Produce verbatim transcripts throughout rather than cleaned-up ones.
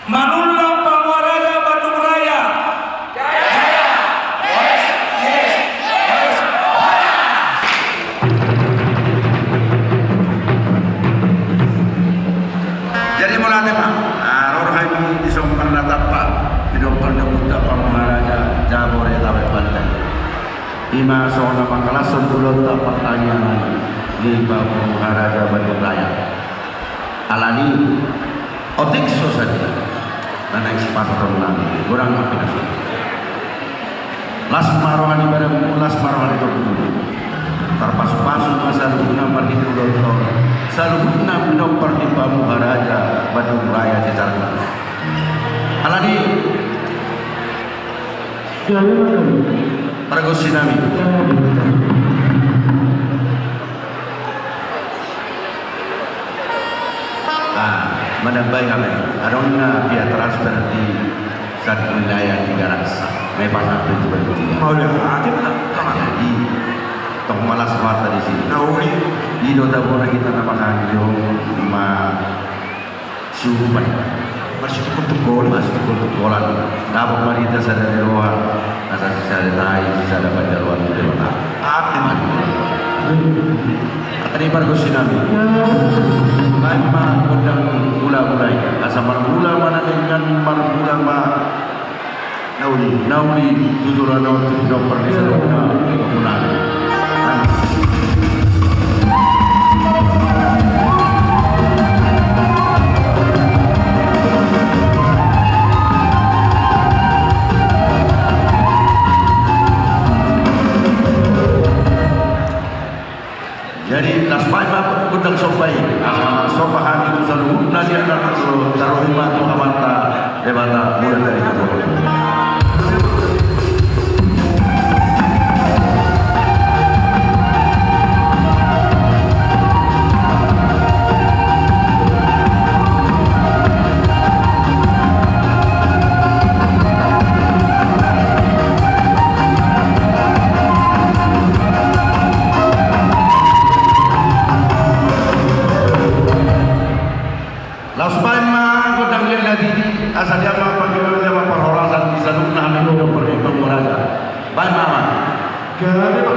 Manullang Pamua Raja Bandung Raya. Jadi mauliate ma, ah, ro do hami dison marnatampak, didok pandaputta Pamua Raja, jabore tabe banteng. Ima songon na mangkalashon ulaonta partangiangan di Pamua Raja Bandung Raya. Alani otik so sadia na naeng sipasahaton nami, godang ma pinasahat. Las ma roha ni badanmu, las ma roha ni tondimuna. Tarpasupasu ma saluhutna marhite ulaonta on, saluhutna pinompar ni Pamua Raja Bandung Raya Cicerang. Alani pargonsi nami. Ah, manambai hami. Adong na via transfer di satu wilayah Tigaraksa. Mai pasahat tu Tigaraksa. Mauliate ma. Jadi tong ma las rohanta disi. Na uli. I do tabona hita na manganggo ma siurupan. Masitungkol-tungkolan. Masitungkol-tungkolan. Dapot ma hita sada ni roha, asa sisada tahi, sisada panjaloan tu Debata. Amin. Amin. Alani pargonsi nami. Baen ma gondang hulahula i. Asa marmula ma na denggan, marmula ma na uli, na uli tu joloan on tu pinompar ni saluhutna. Jadi las baen ma gondang somba i. Asa somba hami tu saluhutna di anak, taruhon ma tu Amanta Debata mula dari. Laos baen ma gondang ni Lelati, asa dia ma panggilan, dia ma parhorasan di saluhutna hami pinompar ni Pamua Raja. Baen ma, Amang. Gabe ma.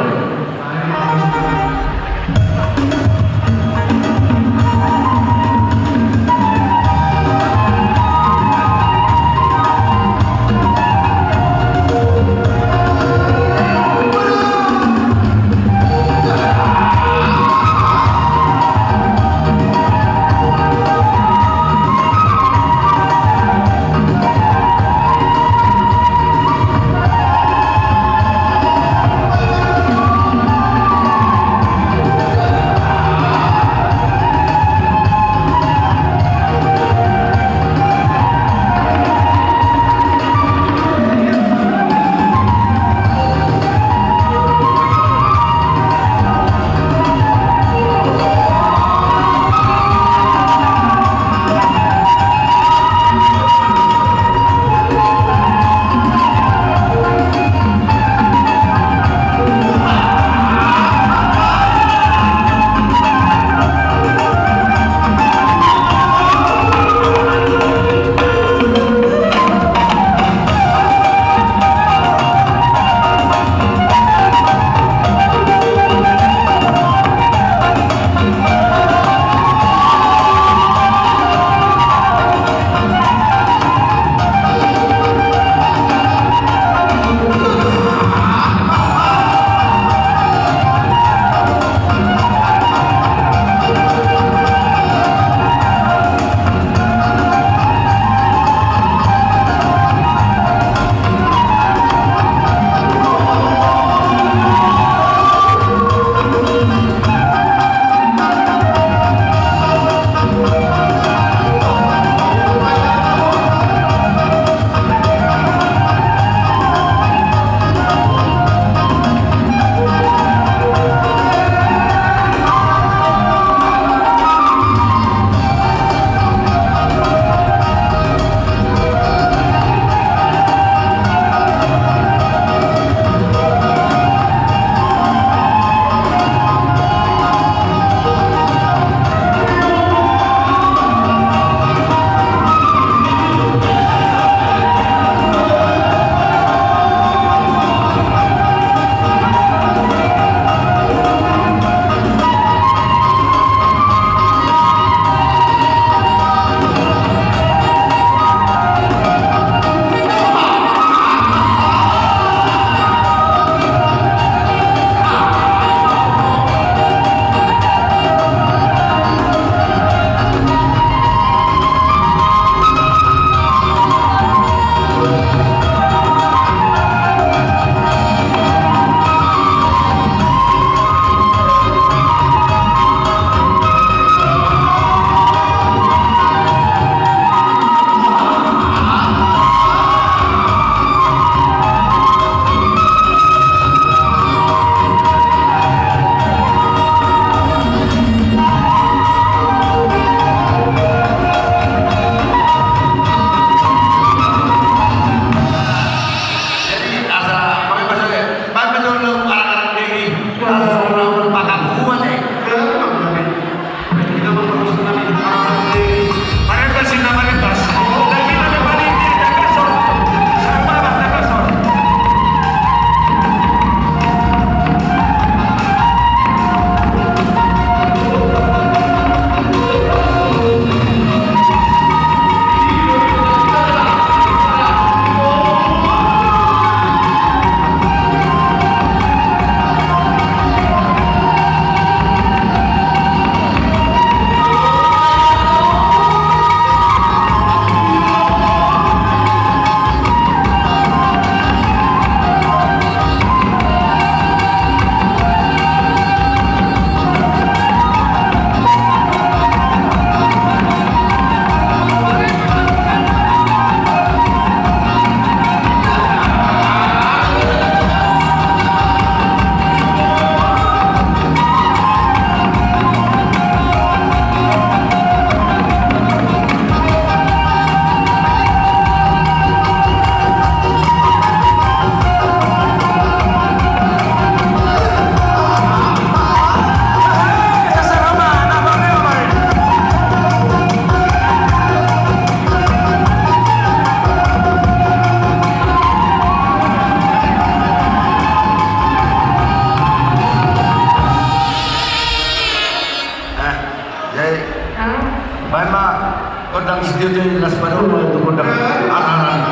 Jadi las padahal mau itu kondang. Arah-arah.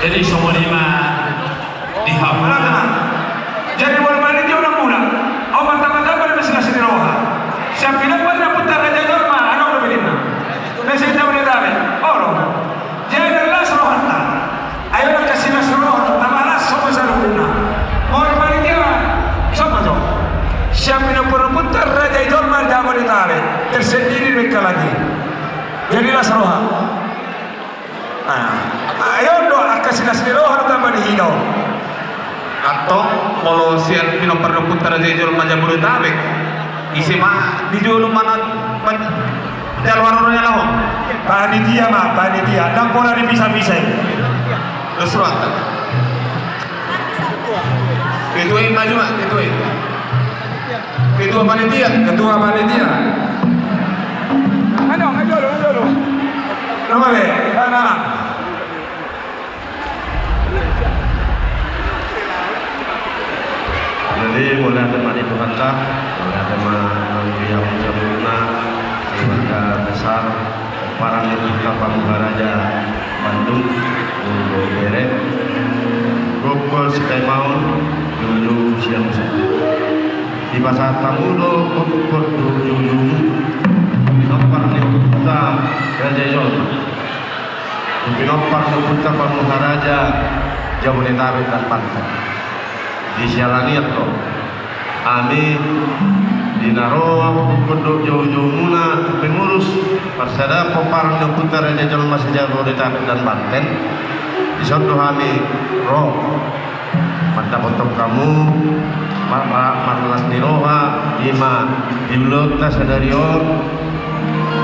Jadi songon i ma di hau. Jadi molo panitia unang mulak, au martamba-tamba do silas ni roha. Sian pinompar ni ompunta raja jolma, adong do be ninna. Na sian jabodetabe, olo. Jadi las rohanta. Ai unang kasi las roha, tamba las songon saluhutna. Molo panitia, songon jo. Sian pinompar ni ompunta raja jolma jabodetabe, tersendiri do be halak i. Jadi las roha. Nah, ai on do angka silas ni roha do tamba di hita on. Antong molo sian pinompar ni ompunta raja jolma jabodetabe, ise ma di jolo mana jalo haroro ni halak on? Panitia ma, panitia. Ndang pola dipisah-pisah i. Dos rohanta. Ketua i maju ma, ketua i. Ketua panitia. Ketua panitia. Anu, anu dulu, anu dulu. Nama be? Nama. Jadi, mauliate ma di Tuhanta, mauliate ma di hamu saluhutna, keluarga besar, pomparan ni Ompunta Pamuharaja Bandung, Bandung Bere, gokhon Sitaimaon, joujou sian muse. Dipasahat hamu do gokhon dohot joujoumu, pinompar ni Ompunta Raja Jolma, tu pinompar ni Ompunta Pamuharaja Jabodetabek dan Banten. Di siala ni i do hami di na ro gokhon dohot joujoumuna tu pengurus parsadaan pomparan ni Ompunta Raja Jolma se-Jabodetabek dan Banten. Dison do hami ro mandapothon hamu ma-, ma-, marlas ni roha, i ma di ulaonta sadari on,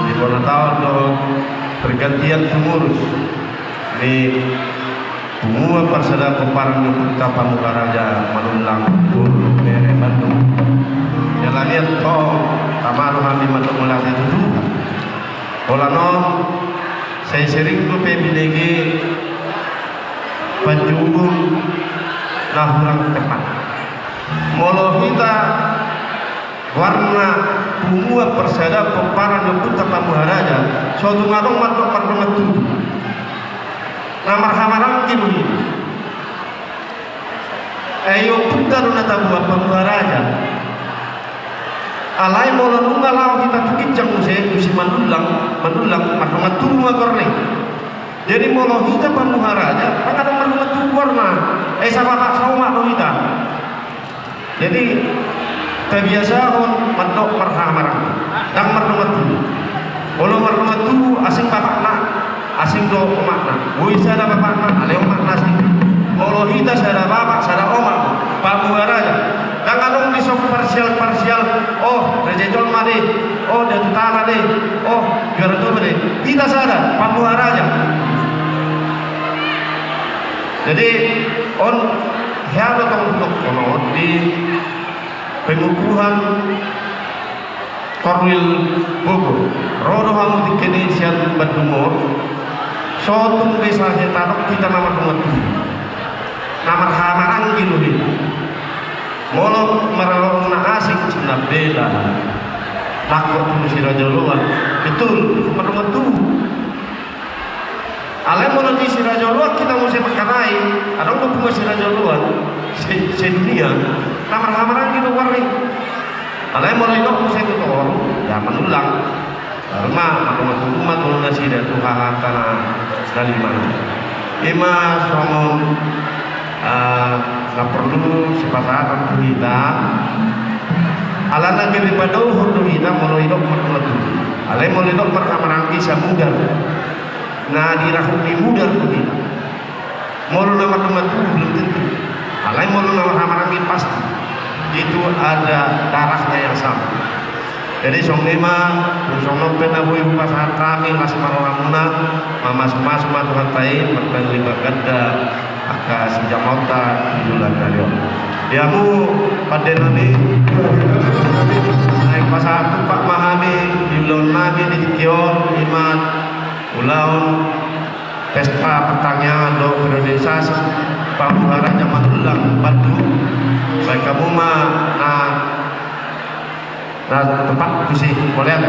di bona taon dohot pergantian pengurus ni punguan parsadaan pomparan ni Ompunta Pamuharaja Manullang, Bandung Bere, Bandung. Jala nian tong tama do hami mandok mauliate tutu. Holan on, sai sering dope binege panjouon na hurang tepat. Molo hita goarna punguan parsadaan pomparan ni Ompunta Pamuharaja, so tung adong mandok mardongan tubu. Na marhahamaranggi do i. Ai ompunta do na taboan Pamuharaja. Alai molo nunga laho hita tu ginjang muse, tu si Manullang, Manullang, mardongan tubu ma goarna i. Jadi molo hita Pamuharaja, ndang adong mardongan tubu goarna. Ai sabapak saomak do hita. Jadi, tabiasahon mandok marhahamaranggi. Ndang mardongan tubu. Olo mardongan tubu, asing bapakna, asing do omakna. Boi sada bapakna, alai omakna asing. Olo hita sada bapak, sada omak, Pamuharaja. Ndang adong dison parsial-parsial, oh, Raja Jolma do i, oh, Datu Tala do i, oh, Juara Toba do i. Hita sada, Pamuharaja. Jadi, on hea do tong hudok kono di pengukuhan Korwil Bogor. Ro do hamu tingki i sian Bandung on, so tung be sahe tadok hita na mardongan tubu. Na marhahamaranggi do hita. Molo maraloan na asing, sinambela, nangkok tu si Raja Oloan. Betul, mardongan tubu. Alai molo di si Raja Oloan hita muse mangkatai, adong do punguan si Raja Oloan, se-, sedunia, na marhahamaranggi do goarna i. Alai molo idok muse tu toru, ya Manullang. Baru ma, mardongan tubu ma tu nasida tu hahanta na lima. I ma songon, ah, na porlu sipasahaton tu hita. Alana gabe padaohon do hita molo idok mardongan tubu. Alai molo idok marhahamaranggi, samudar. Na dirahut ni mudar do hita. Molo na mardongan tubu belum tentu. Alai molo na marhahamaranggi pasti. Itu ada darahnya yang sama. Jadi songon i ma, songon on pe na boi hupasahat hami las ni rohamuna, mamasumasu ma Tuhanta i, martangi baganda angka sijamaonta di bulan na ro on. Di hamu pande nami, naeng pasahat tumpak ma hami di ulaon nami di tingki on, i ma ulaon pesta pertangiangan dohot periodisasi pambuaran zaman ulang bandu. Baen hamu ma na Na tumpak tusi, mauliate.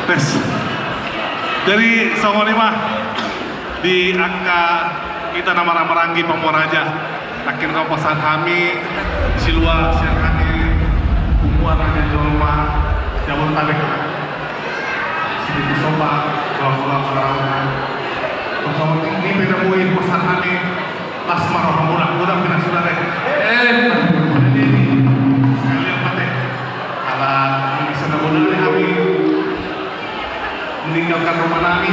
Tes. Jadi songon i ma di angka hita na marhahamaranggi pamua raja. Nangkin ro pasahat hami silua sian hami pamua raja jolma Jabodetabek. Sini di sopa, kalau pulang pengarangnya. Bersama tinggi beda bui pasahat hami. Las ma roha muna, muna pinasuda deh. Eh, jadi sekalian mate. Ala bisa na muna deh hami. Meninggalkan rumah nami,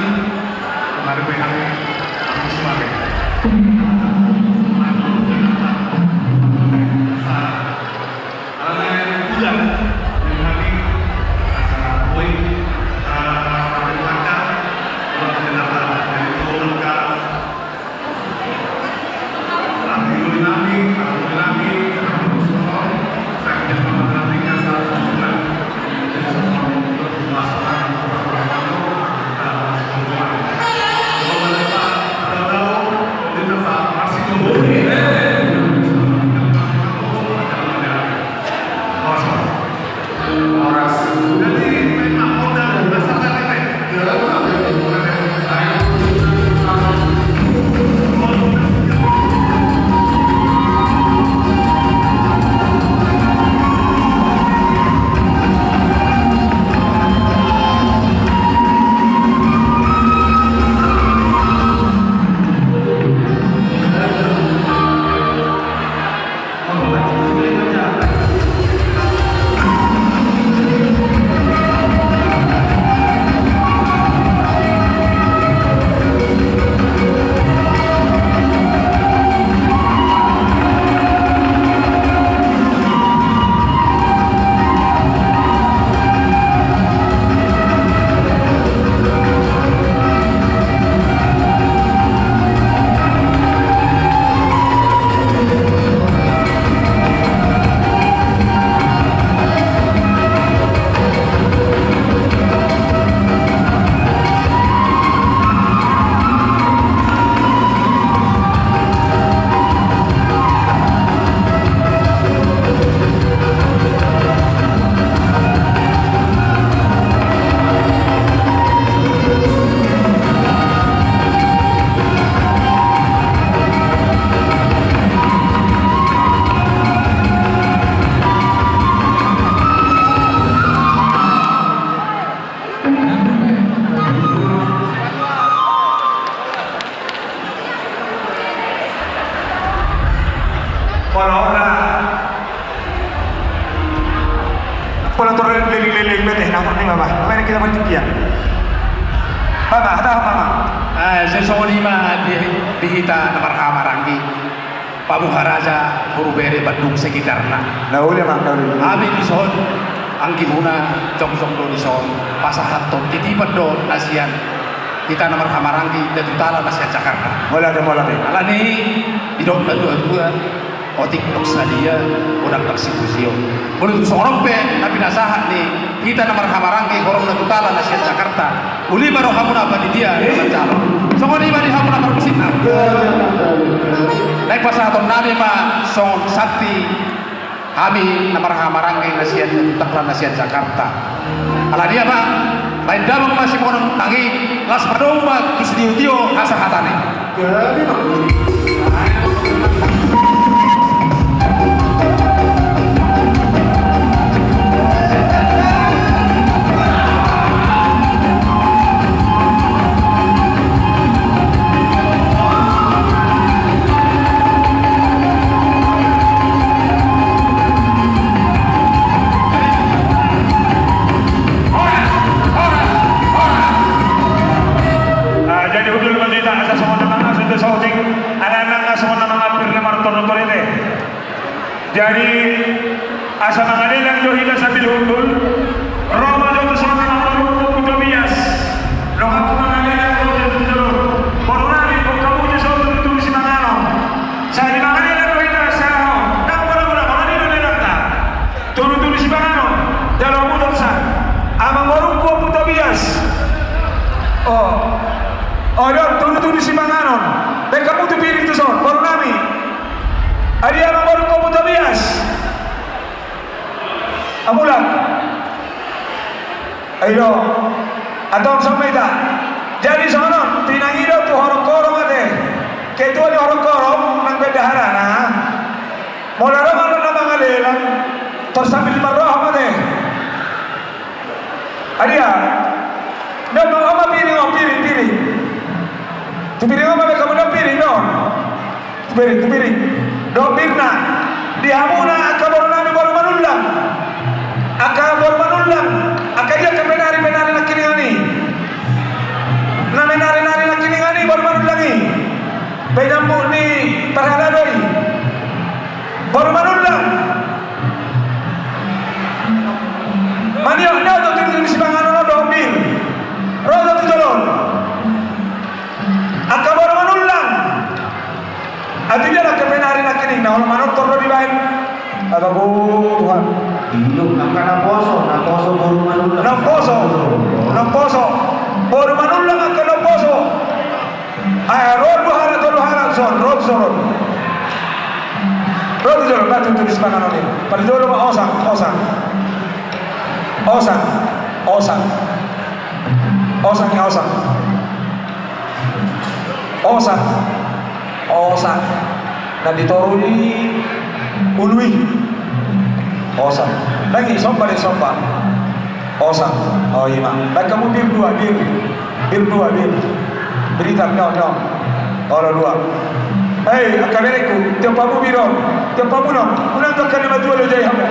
mari pe hami, hami semua pe. Jakarta. Ala na hujan, jadi hami, asa, woi, eh, hami langka, ulang ke Jakarta, jadi turun ke Leleng bete, na murni, Bapa. Mari kita bertikian. Bapa, hatahon, Bapa. Eh, songon i ma di, di hita na marhahamaranggi. Pamuha raja, boru bere, Bandung sekitarna. Na uli ma, na uli. Hami dison, anggimuna, jongjong do dison, pasahathon titipan do na sian hita na marhahamaranggi Datu Tala na sian Jakarta. Mauliate, mauliate. Alani i, didok natuatua, otik dok sadia, godang dok sipujion. Molo tung songon on pe na pinasahat ni hita na marhahamaranggi horong Datu Tala na sian Jakarta, uli ma rohamuna panitia na manjalo. Songon i ma di hamu na parmusikna. Naeng pasahatonnami ma songon santi hami na marhahamaranggi na sian Datu Tala na sian Jakarta. Alani i, Amang, baen damang ma simonang i, las ma domu ma tu sitiotio hasahatan i. Ah, jadi hundul ma hita asa songon na mangasuti saotik, ala nang asa songon na mangapir na martortor i te. Jadi, asa mangalelang do hita sambil hundul, ro ma jo tu son na mangalelang, Ompu Tobias. Donganku mangalelang, ro jo tu jolo. Boru nami, bongka muju son, turu-turu simanganon. Sai mangalelang do hita, asa, nang boru-boru, mangan i do lelangta. Turu-turu simanganon, jalo mudur sa. Amang borungku, Ompu Tobias. O. O, do, turu-turu simanganon. Bongka muju piring tu son, boru nami. Adia ma boru, Ompu Tobias. Amulak. Ayo. Antong sampe ita. Jadi songon on, pinangido tu horong-horong ate. Ketua ni horong-horong, nang bendaharana. Molo adong na mangalelang, tor sambil marroha ma ate. Adia. Dong, dong, oma piring, o, piring, piring. Tu piring, oma, bongka muna piring, dong. Tu piring, tu piring. Dong, birna. Di hamuna, angka boru nami, boru Manullang. Angka boru Manullang. Angka dia angka penari-penari nangkiningan i. Na menari-nari nangkiningan i, boru Manullang i. Penyambut ni parhalado i. Boru Manullang. Maniok na do tu, tu sipanganon on do, bir. Ro do tu jolo on. Angka boru Manullang. Atik dia angka penari nangkining na olo manortor do dibaen. Agogo Tuhan. Ido, angka na poso, na poso boru Manullang. Na poso. Na poso. Boru Manullang angka na poso. Ai, ro dua halak, tolu halak, son, ro, son, ro. Ro tu jolo, batu tu di sipanganon i. Pala jolo ma osang, osang. Osang, osang. Osang ya, osang. Osang. Osang. Na di toru i ulu i. Osang. Nang i somba di somba. Osang. O, i ma. Baen hamu bir dua, bir. Bir dua, bir. Bir hitam, dong, dong. Olo dua. Hei, angka berengku, tiop hamu bir on. Tiop hamu non. Unang jangka na matua lo jai hamu.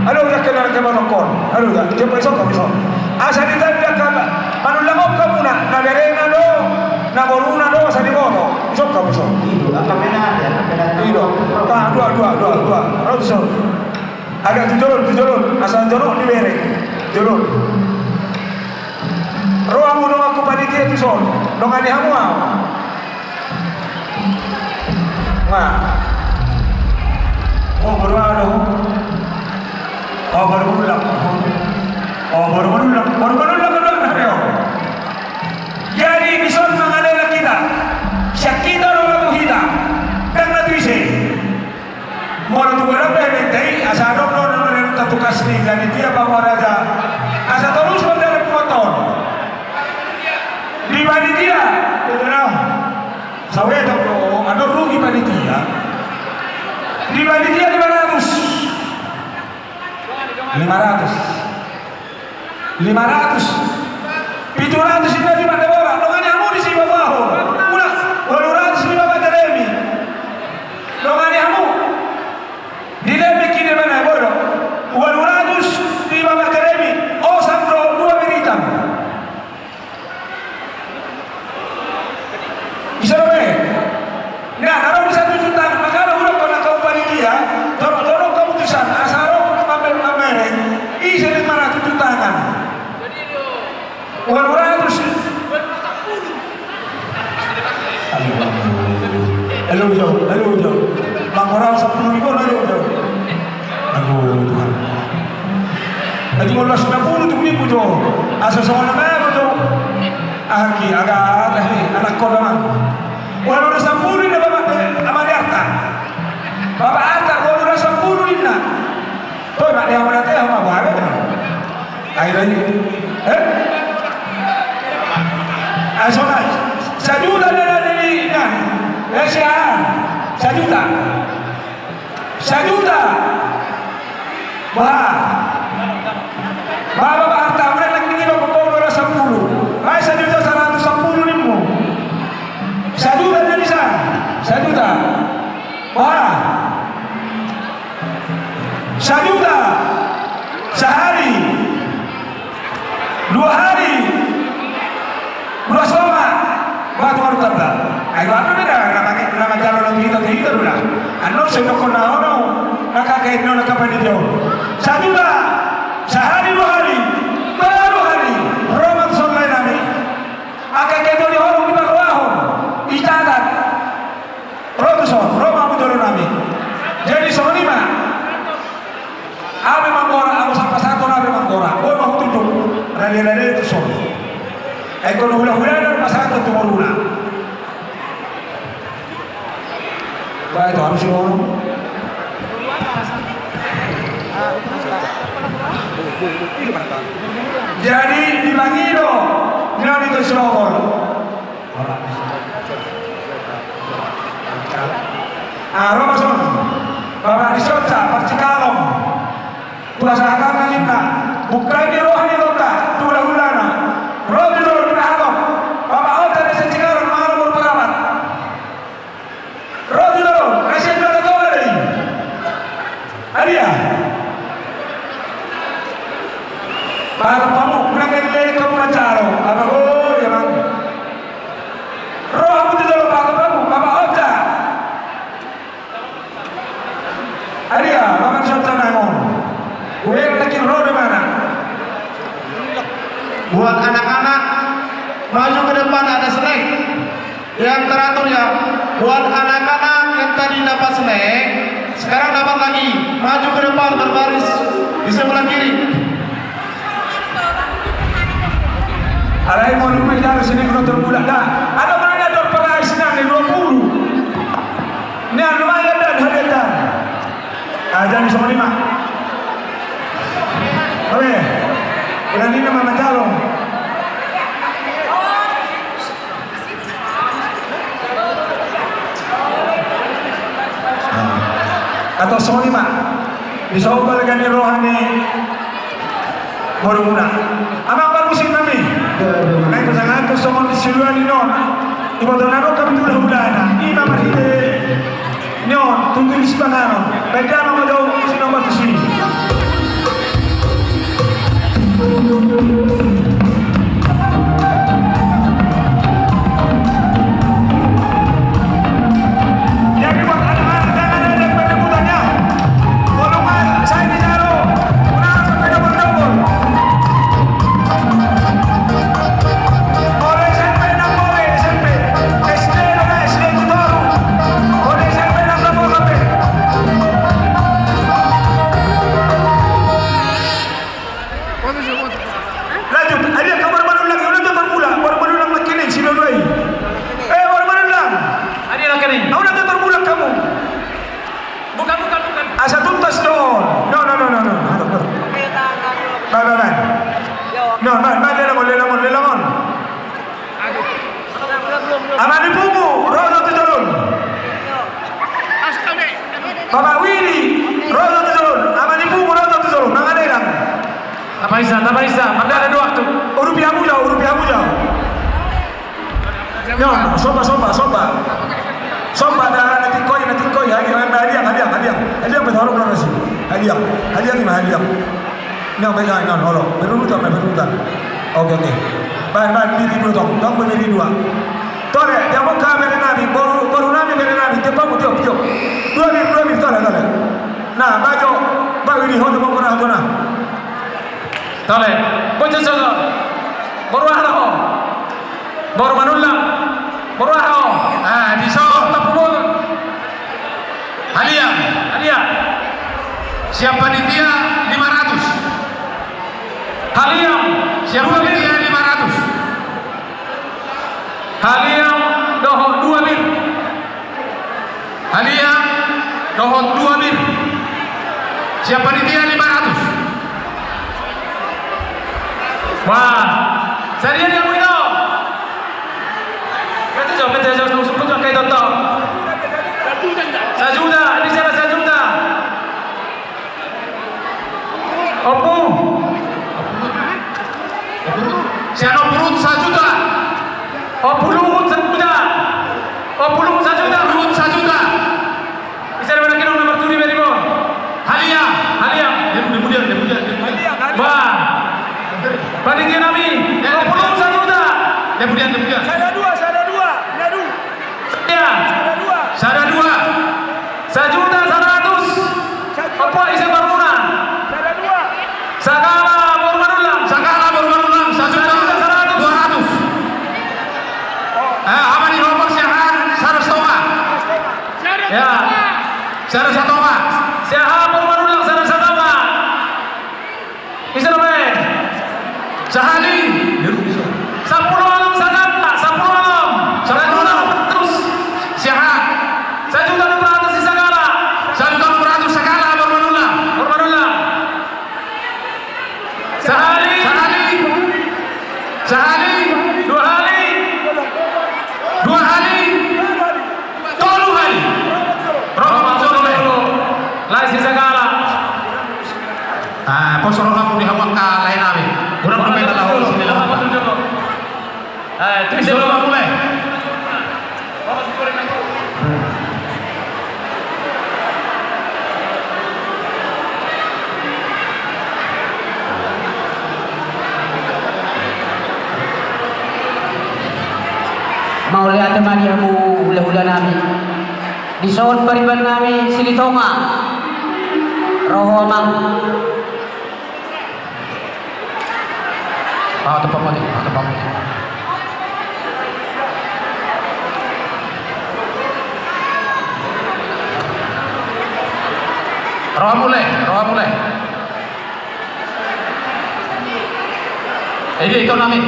Alo, jangka na angka manokon. Alo, jangka. Tiop hamu, isok hamu, isok. Asa ditanda angka Manullang on hamuna. Na berena do, na boruna do, asa diboto. Isok hamu, isok. Ido, angka menari, angka menari. Ido. Ah, dua, dua, dua, dua. Ro tu son. Agak tu jolo on, tu jolo on. Asa jonok ni bere. Jolo on. Ro hamu donganku panitia tu son. Dongani hamu au. Nga. O, boru au do. O, boru Manullang. O, boru Manullang. Boru Manullang, Manullang, na, o. Jadi, dison mangalelang hita. Sian hita do na tu hita. Ndang na tu ise. Molo tu godang pe hepeng i, asa adong do na mangalelang tu kas ni, jadi dia pamuha raja. Asa torus ma dalan buat on. Di panitia, betul lah. Sawetok do, adong rugi panitia. Di panitia lima ratus. Lima ratus. Lima ratus. Pitu ratus inna di Mandebora. Dongani hamu di Sibabaho. Ulas. Ualu ratus di Bapak Jeremi. Dongani hamu. Di Lembek i di mana, bodo. Ualu ratus di Bapak Jeremi. O, Jauh, jauh, jauh. Mangkorang sampulu ribu, jauh, jauh. Aduh, Tuhan. Jadi, kalau sudah puluh tu minggu, jauh. Asa soal nama, jauh. Aki, agak, agak, he, anak kau, Damang. Walu ratus sampulu na, Bapak, eh, Ama Arta. Bapak Arta, walu ratus sampulu na. Tuh, Pak, dia mana teh, sama Bapak, kan? Akhirnya, eh? Ah, so, Pak, sajuta na, na, na, na, na. Eh, sian. Sajuta. Sajuta. Bah. Bah, bah, bah, harta, mulai lagi ini, bah, bah, bah, dua ratus sepuluh. Bah, sajuta saratus sampulu nimmu. Sajuta jadi sa. Sajuta. Bah. Sajuta. Sahari. Dua hali. Dua soma. Batu baru tamba. Ai, baru beda. Nama, nama jalo na tu hita, tu hita dulu lah. Anu, saya dokon na ono. Na kakek no, na kapan itu. Sajuta. Sahali dua hali. Baru hali. Roman sonlai nami. Angka kedo di horong di baru ahon. Icatat. Ro tu son, ro ma hamu jolo nami. Jadi songon i ma. Ahu pe manggora, ahu sampasahathon ahu pe manggora. Boi ma hutunduk. Rade-rade tu son. Ai anggo hulahula na pasahathon tu boruna. Baik, itu harus diurus. Jadi dipangido. Nian itu sinogor. Ah, ro ma son. Bapak ni Sonsa, parcikalon. Pasahaton na ninna. Bukan di roha ni roha, tu hulahulana. Ro tu jolo tu dahaton. Bapak Ota ni Sonsa Cikalon, malo murparapat. Ro tu jolo, na sian jolo tu jolo. Adia. Bapak pamu, menang dari kamu macaro. Apa, oh, ya, Bang. Ro hamu tu jolo, Bapak pamu, Bapak Ota. Adia, Bapak Sultan Agung. Gue lagi ro di mana? Buat anak-anak, maju ke depan, ada snack yang teratur ya. Buat anak-anak yang tadi dapat snack, sekarang dapat lagi. Maju ke depan, berbaris di sebelah kiri. Alai molo mejalo sini, penonton mulak da. Ada mana ada prize nang di dua puluh. Ini anu aja da, hadiah da. Ah, jadi songon i ma. Oke. Udah ni nama majalong. Atau songon i ma. Bisa ubal gani roha ni borumuna. Amang parmusik nami. Naeng pasangaphon songon siluani non. Iboto na dong hami tu hulahulana. I ma marhite. Nyo, tutu di sipanganon. Baik dia mau jauh, sini nomor tusi. Jadi buat anak-anak, jangan ada yang pada bertanya. Kalau nggak, saya di Jaro. Kenapa sampai double-double? Olo S M P nang, olo S M P. S D do, S D tu toru. Olo S M P nang, nang olo S M P. Lanjut, adia, kamu baru, baru lagi, ulang jatuh pula, baru, baru ulang lagi nih, si dua-dua ini. Eh, baru, baru ulang. Adia lagi nih. Ulang jatuh pula kamu. Bukan, bukan, bukan. Asa tuntas dong. No, no, no, no, no. Harap, harap. Baik, baik, baik. No, baik, baik, lelangon, lelangon, lelangon. Ama ni Pungu, ro do tu jolo on. Bapak Widi, ro do tu jolo on. Ama ni Pungu, ro do tu jolo on. Mangadelang. Tapaisa, tapaisa. Mardada do waktu. Urupi hamu jau, urupi hamu jau. Nyo, somba, somba, somba. Somba da, na tingkos i, na tingkos i. Hadiang, hadiang, hadiang, hadiang. Hadiang, betul, betul, betul. Hadiang, hadiang, ima, hadiang. Nyo, baen, nyo, olo. Berurutan, baen, berurutan. Oke, oke. Baen, baen, biri dua, tong. Tong, biri dua. Tole, dia mau ka bere nami, boru, boru nami bere nami. Tiop, tiop, tiop. Dua biri, dua biri, tole, tole. Nah, bajo, bajo di hono, mau kena, kena. Tole, bocor, bocor. Boru aha ho? Boru Manullang. Boru aha ho? Ah, di so. Tapu boru. Siap panitia lima ratus. Haliang. Siap panitia lima ratus. Haliang dohot dua bir. Haliang dohot dua bir. Siap panitia lima ratus. Wah, sadia dia mu itu? Kata jawab, kata jawab, langsung kau jawab kayak tonton. Sajuta, ini siapa sajuta? Ompu. Sian Ompu Ruhut sajuta. Ompu Ruhut sajuta. Ompu Ruhut sajuta. Ompu Ruhut sajuta. Ise na manang kinong na martudi beri bo. Haliang. Haliang. Dia, dia, dia, dia, dia. Bah. Panitia nami. Ompu Ruhut sajuta. Dia, dia, dia, dia. Sada dua, sada dua. Dia dua. Sada dua. Sada dua. Sajuta saratus. Ompu, ise borumuna? Sada dua. Sagala boru Manullang. Sagala boru Manullang. Sajuta saratus. Dua ratus. Eh, ama ni Hopor, siahaan sada satonga. Ya. Sada satonga. Siahaan boru Manullang sada satonga. Ise na baen? Sahali. Sampulu onom sagala, sampulu onom. Sampulu onom. Sajuta onom ratus. Siahaan? Sajuta onom ratus di sagala. Sajuta onom ratus sagala, boru Manullang. Boru Manullang. Sahali. Sahali. Sahali. Dua hali. Dua hali. Tolu hali. Roha ma jolo. Lae si sagala. Ah, pos rohamu di hamu angka lae nami. Kurang roha ma jolo. Roha ma jolo. Eh, tu jolo ma mulai. Mauliate ma di hamu hulahula nami. Dison pariban nami Silitonga. Roha ma. Ah, tempat mati, ah, tempat mati. Roha mulai, roha mulai. Eh, dia ikut nami.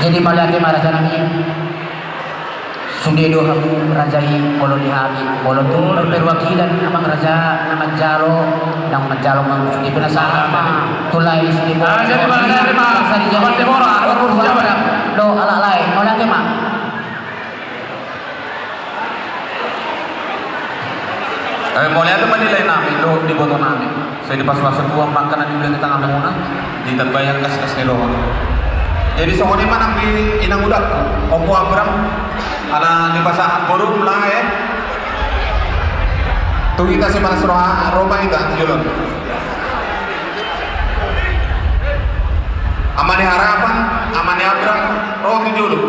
Jadi mauliate ma raja nami. Sude do hamu raja i, molo di hami, molo tu perwakilan amang raja na manjalo, na manjalo ma sude, pinasahat ma tu lae sude. Ah, jadi bangsa di, bangsa di, jadi do halak lae, mauliate ma. Eh, mauliate ma di lae nami dohot di iboto nami. Sai dipasupasu Tuhan ma angka na niula ni tanganmuna, ditambai angka silas ni roha. Jadi songon i ma nang di inangudangku, Ompu Abram, ala dipasahat borum lae. Tu hita sipalas roha, ro ma hita tu jolo. Ama ni Harapan, Ama ni Abram, ro tu jolo.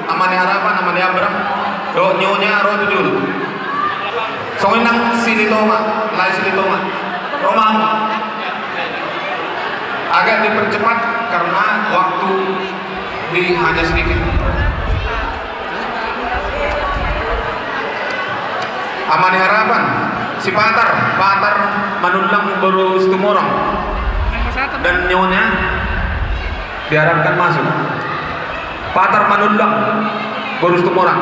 Ama ni Harapan, Ama ni Abram, dohot nyonya, ro tu jolo. Songon i nang Silitonga, lae Silitonga. Ro ma. Agak dipercepat karena waktu di hanya sedikit. Ama ni Harapan, si Patar, Patar Manullang boru Situmorang. Dan nyonya diharapkan masuk. Patar Manullang boru Situmorang.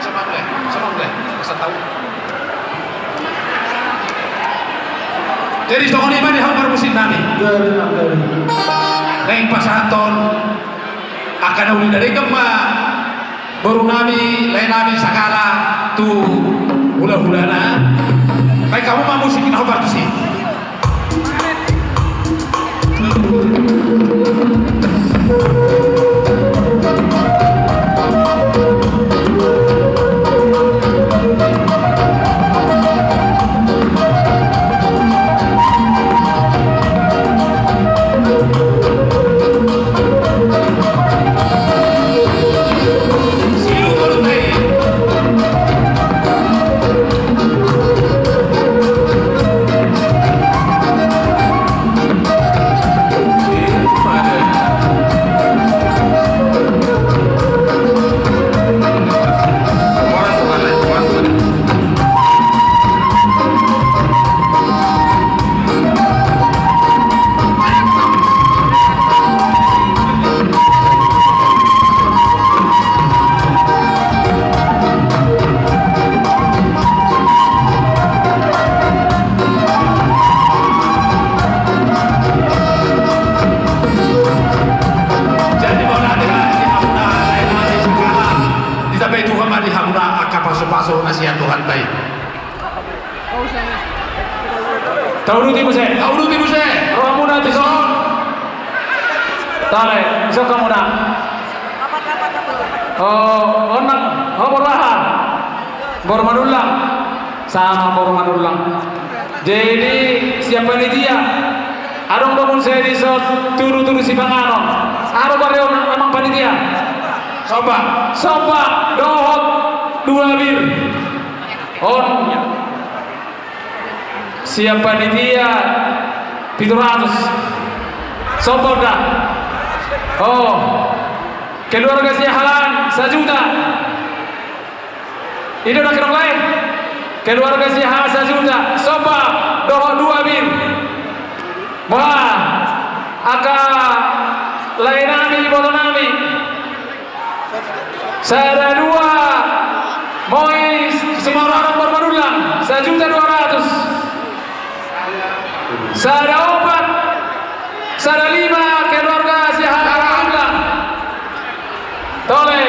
Sama gue, sama gue, masa tahu. Jadi songon i ma di hamu parmusik nami. Naeng pasahathon angka na uli na denggan ma boru nami, lae nami sagala tu hulahulana. Baen hamu ma musik na hombar tusi. Tauduti muse. Tauduti muse. Rohamuna tu son. Tale, soka muna. Oh, onang, oh, boru aha? Boru Manullang. Sama boru Manullang. Jadi, siap panitia. Adong do muse dison tudu-tudu sipanganon. Aha do pareon amang panitia? Somba. Somba, dohot dua bir. On. Siap panitia pitu ratus. Somba da. Oh. Keluarga Siahaan sajuta. I do na kedok lae. Keluarga Siahaan sajuta. Somba dohot dua bir. Wah. Angka lae nami, iboto nami. Sada dua, moi Simararang boru Manullang, sajuta dua ratus. Sada opat, sada lima, keluarga Siahaan boru Manullang. Tole.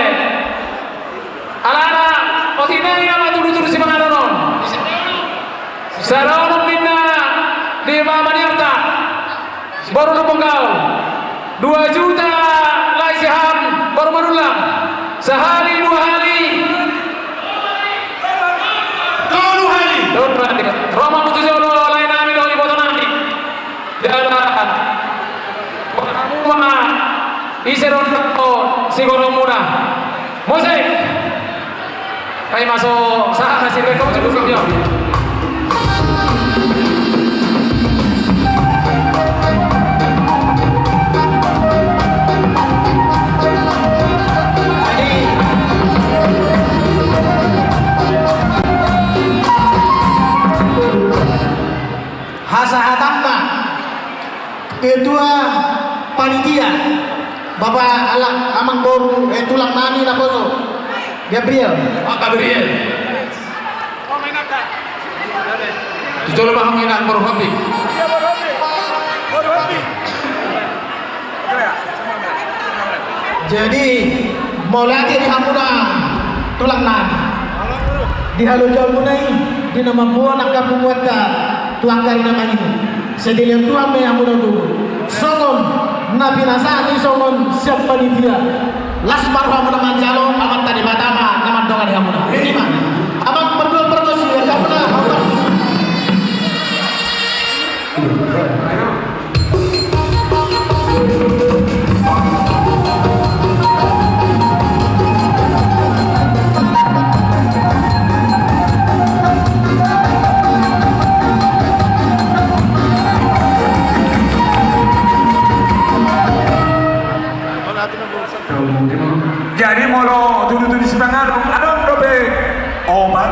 Alana, otik nai nama tudu-tudu sipanganon on. Sada onom ninna di Maniarta. Boru Lumban Gaol. Dua juta lae Siahaan boru Manullang. Sahali, dua hali. Tolu hali. Tolu hali. Ro ma hamu tu jolo lae nami dohot iboto nami. Jala. Boru ma. Ise do na sigoromuna. Musik. Ai maso sahat na sirbe kau cukup kau. Hasahatanna ketua panitia, Bapak ala amang boru, eh, tulang nami naposo, Gabriel. Pak Gabriel. Tu jolo ma hamu inang boru Hopi. Jadi, mauliate di hamuna tulang nami. Di halojaonmuna i, di na mamboan angka punguanta tu angka ari na mangihut. Sai dilehon Tuhan ma i hamuna tubu. Songon na pinasahat i songon siap panitia. Las ma rohamuna manjalo, Amanta Debata ma na mandongani hamuna. Ima. Amang pardua pargonsi, angka hamuna, hamuna. Jadi molo tudu-tudu sipanganon, adong dope obat,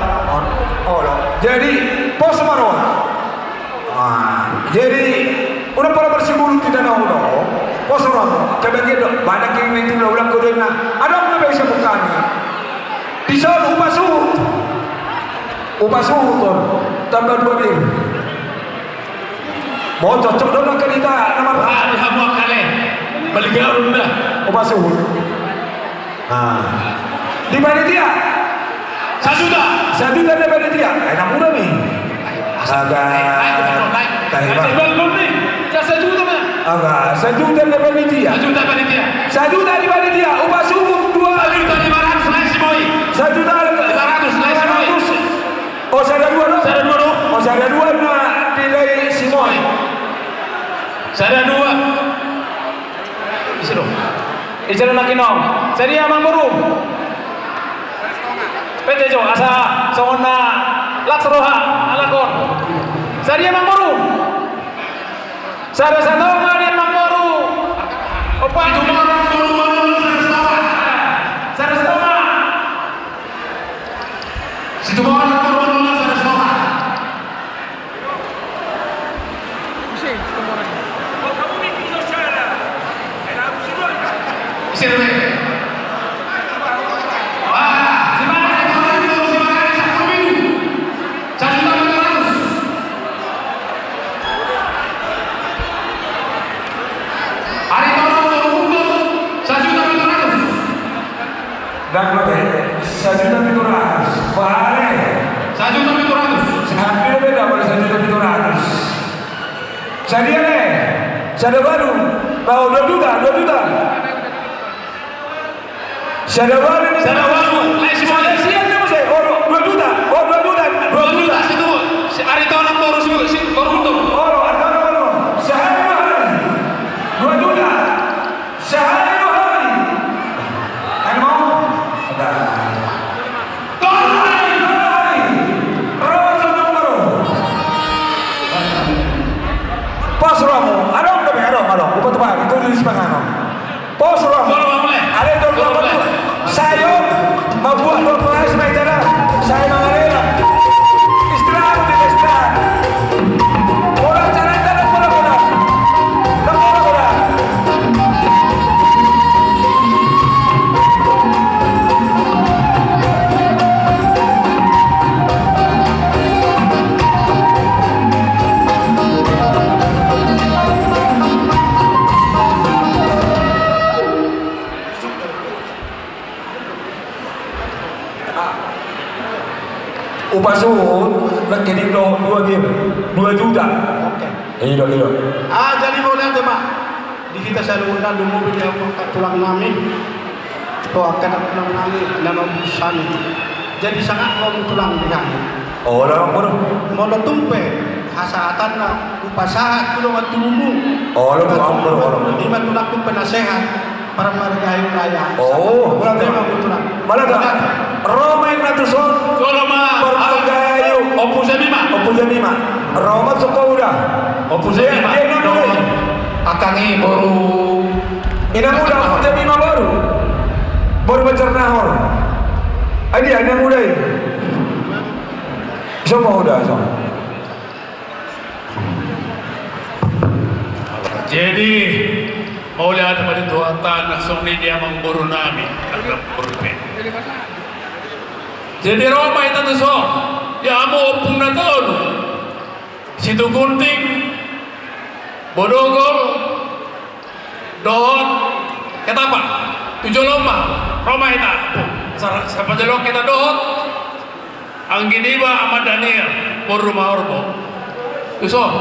olo. Jadi pos ma roha. Ah, jadi, unang pola marsibulut hita na hudok, pos roha, coba dia dok, banyak yang nanti ulang-ulang kau dengar, adong dope siap kami. Dison hupasuhut. Hupasuhut on, tambah dua bir. Mau cocok dong angka hita, nomor. Wah, di hamu angka le. Balik garun dah. Hupasuhut. Nah. Di panitia. Sajuta. Sajuta di panitia. Enak murah nih. Astaga. Tahi, Bang. Sajuta, Bang. Aga, sajuta di panitia. Sajuta panitia. Sajuta di panitia. Hupasuhut dua. Sajuta lima ratus lae si Moi. Sajuta lima ratus lae si Moi. Oh, sada dua do. Sada dua do. Oh, sada dua na di lae si Moi. Sada dua. Ise do? Ise do na kinong? Sadia amang boru? Pete jo, asa songon na laos roha, alak on. Sadia amang boru? Sada satonga di amang boru. Opa. Situmorang boru Manullang sada satonga. Sada satonga. Situmorang boru Manullang sada satonga. Sajuta pitu ratus. Sajuta pitu ratus. Sajuta pitu ratus. Beda pada satu juta pitu ratus. Sadia ne? Sada baru. Tahu dua juta, dua juta. Sada baru ni. Sada baru. Lai si Sada baru. Sian ni muse. Oh, dua juta. Oh, dua juta. Dua juta situ. Si Aritonang baru si, si baru tu. Oh, Aritonang baru. Sahari dua hari. Dua juta. Sahari dua hari. Kan mau? Ada. Dua hari, dua hari. Roha sama baru. Pos rohamu. Adong, adong, adong. Lupa tuh, Pak. Itu di sepanganon. Pos rohamu. Pos rohamu, le. Ada itu. Pos rohamu, le. Sayo, mambuat doa pengaris mai tana. Sayo mangalela. Istirahat, istirahat. Bola caranya, bola, bola. Bola, bola. Upasuhut, nangkin do dua gir, dua juta. Oke. Ido, ido. Ah, jadi mau nanti, Mak. Di hita saluhutna, lumobi di angka tulang nami. Tu angka tulang nami, nama busan. Jadi sangat mau tulang di kami. Oh, lah, boru. Molo tung pe, hasahatan na, upasahat tu dongan tubumu. Oh, lah, boru, boru. Ima tulang tu penasehat. Parmarga Ayu Raya. Oh. Ulang terima, Tulang. Mana dah? Roma yang ratuson. Roma. Parmarga Ayu. Ompu Jamima. Ompu Jamima. Roma Sokouda. Ompu Jamima. Dia, dia nama. Akang i boru. Inang uda, Ompu Jamima boru. Boru Banjarnahor. Ai dia, inang uda i. Sokouda, so. Jadi, mauliate ma di Tuhanta, nang songon i di amangboru nami, angka boru pe. Jadi, ro ma hita tuson, di hamu ompung na tolu, Situgunting, Bodogol, dohot Ketapang, tu jolo ma, ro ma hita, sa-, sapajolohon hita dohot, anggi niba Ama Daniel, boru Rumahorbo. Tuson.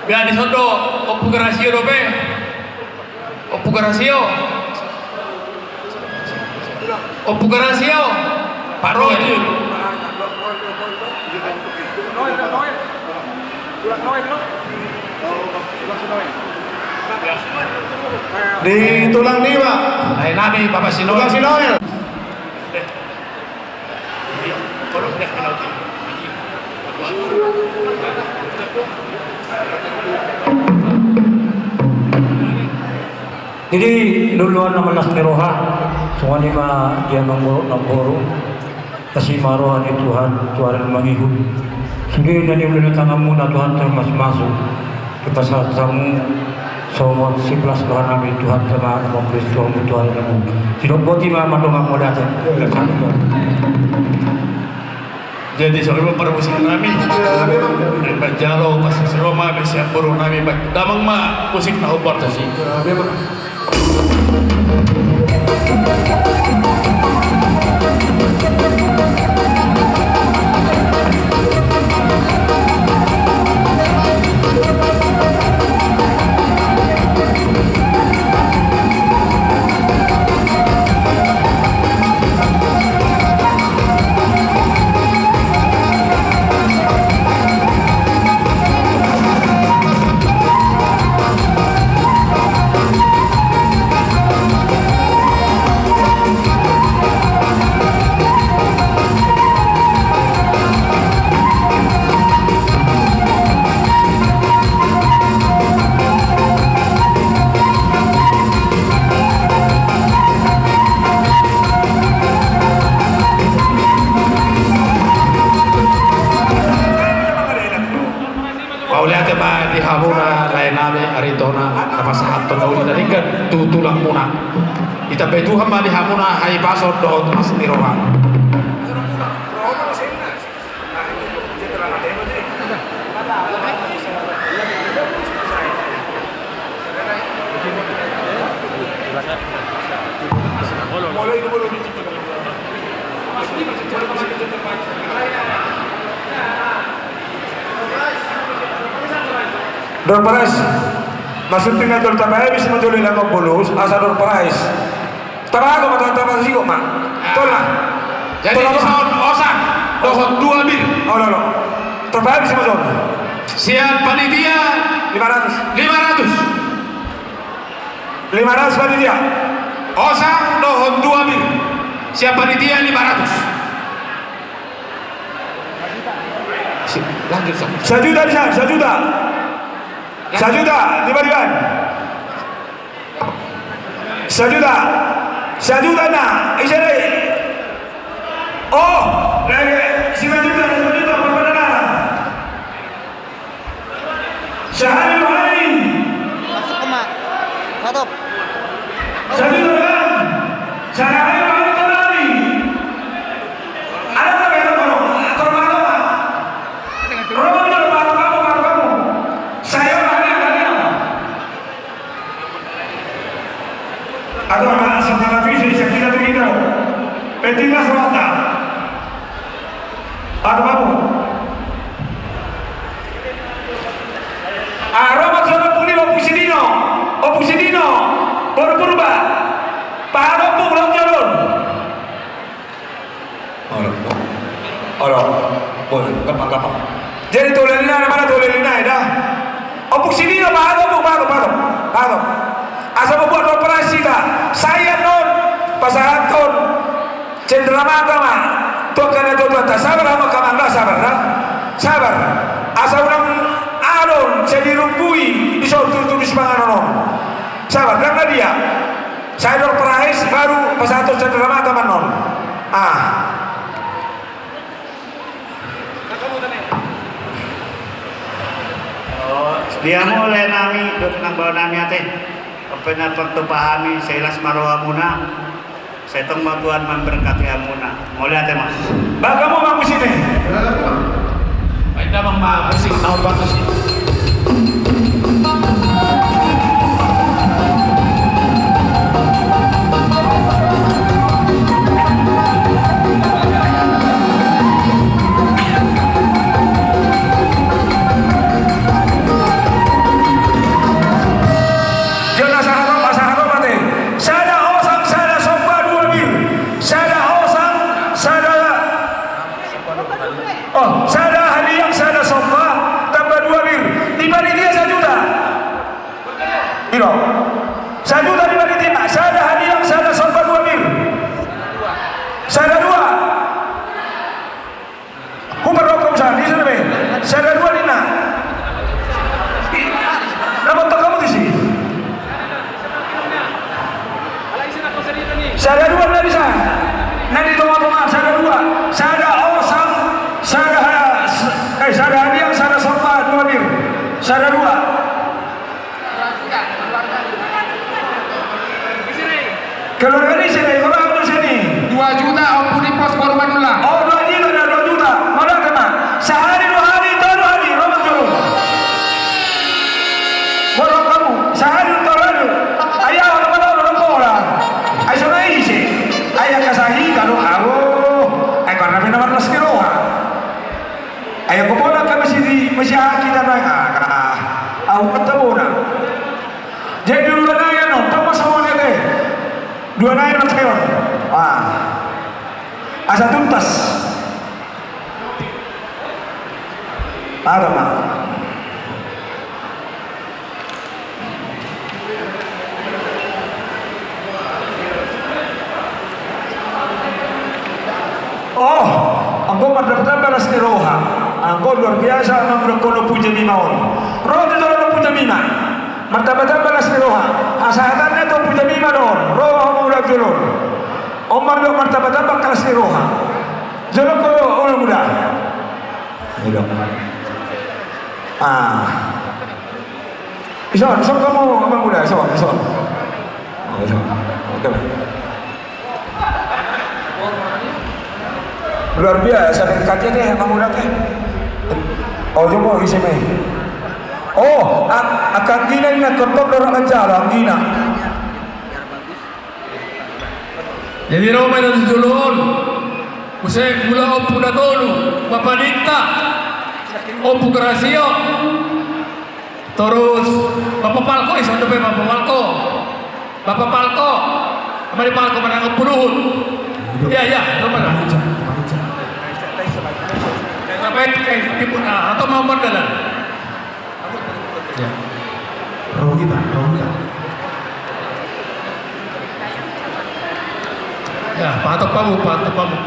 Biar dison do, Ompu Garasio dope. Ompu Garasio. Ompu Garasio. Pak Roy. Di tulang niba. Lae nami, Bapak si Noel. Tulang si Noel. Jadi, luluan na las ni roha, songon i ma di amangboru, namboru, asi ma roha ni Tuhan, Tuhan mangihut. Sude na niula ni tanganmuna Tuhan, tarmasu-masu. Dipasahat hamu songon sipelas roha nami Tuhan, Tuhan, Tuhan, Tuhan. Sidok boti ma mandongani mauliate. Jadi songon i ma parmusik nami. Manjalo pasu si Roma, besian boru nami, damang ma musik na hombar tasi. Mauliate ma di hamuna lae nami Aritonang, na pasahathon na uli na denggan tu tulangmuna. Ditambai Tuhan ma di hamuna hahipason dohot las ni roha. Door prize. Maksudna jolo tapahabis ma jolo i, laho bolus asa door prize. Tapago ma, tapa, tapa sigo ma. Tolna. Jadi tolna, dison osang dohot dua bir. Olo, olo. Tapahabis ma jolo. Sian panitia lima ratus. Lima ratus. Lima ratus panitia. Osang dohot dua bir. Sian panitia lima ratus. Lanjut, Sa. Sajuta di sana, sajuta. Sajuta, di mana, di mana? Sajuta. Sajuta na, ise dei? Oh, lagi, sajuta, sajuta, apa benar? Sahali dua hali. Masuk ke mak. Satu. Satu doang. Sahali dua hali, satu hali. Ada tak yang tahu? Atur malu, Pak. Romo, romo, romo, romo. Saya hanya, hanya. Atur ma, saudara bisa, bisa kita begitu. Penting mas mata. Atur ma. Aromat sama puni, Ompung Sidino. Ompung Sidino. Boru Purba. Paha Ompung, Ompung Jalon. Olo. Olo. Boleh, gampang, gampang. Jadi tole ni na, mana tole ni na, dah. Ompung Sidino, paha Ompung, paha, paha, paha. Asa mambuat operasi ta. Sai annon, pasahathon cendramata ma tu angka natuatuanta. Sabar hamu angka amang, sabar, dah. Sabar. Asa unang adong sai dirunggui dison tudu-tudu sipanganon on. Sabar, ndang na dia. Sai door prize baru pasahathon cendramata ma annon. Ah. Oh, dia mauliate nami, dohot nang baoa nami ate. Ope na partupa hami, sai las ma rohamuna. Sai tong ma Tuhan memberkati hamuna. Mauliate ma. Bahen hamu ma musik i. Bahen damang ma musik, tahu bagus i. Jona sahat, sahat, mate. Sada osang, sada somba, dua bir. Sada osang, sada Oh, sada hadiang, sada somba, tambah dua bir. Di panitia sajuta. Ilo. Sajuta di panitia, sada hadiang, sada somba, dua bir. Sada dua. Huparrohahon sada, di sana be. Sada dua ninna. Dapat tong hamu disi. Sada dua na di sana. Na di tonga-tonga, sada dua. Sada osang, sada ha-, s-, eh, sada hadiang, sada somba, dua bir. Sada dua. Keluarga ni sini, berapa tu sini? Dua juta, Ompu di pos Bormanula. Oh, dua juta, dah, dua juta. Mana kena? Sahali dua hali, tolu hali, roman jolo. Borok hamu, sahali tolu hali. Ayah, orang mana, orang pola. Ai so na ise. Ai angka sahita do, awo. Ai karena bina marlas ni roha. Ai anggo pola angka masi di, masi haki tanai, ah, au kata bona. Jadi dua nai annon, tamba songon i ate. Dua nai annon sayon. Ah. Asa tuntas. Ada ma. Oh, anggo martamba-tamba las ni roha. Anggo luar biasa, amang, dohonon Ompu Jamima on. Ro tu jolo Ompu Jamima. Martamba-tamba las ni roha. Hasahatanna tu Ompu Jamima do on. Ro hamu do jolo. On ma do martamba-tamba las ni roha. Jolo ko, Amang Uda. Ayo dong. Ah. Ison, ison hamu, Amang Uda, ison, ison. Oh, ison. Oke, Bang. Luar biasa, berkatnya deh, Amang Uda deh. Oh, coba isi, Mei. Oh, a-, angka anggina ninna, kontong dorang aja lo, anggina. Jadi ro ma hita tu jolo on. Muse mula Ompu na tolu, Bapa Ninta, Ompu Karasio. Torus, Bapak Palko, ison dope Bapak Palko. Bapak Palko, kemari Palko menang puluhun. Iya, iya, lo mana? Sampai, eh, di pun, ah, atau mau modal? Ya. Rohita, Rohita. Ya, patok pamu, patok pamu.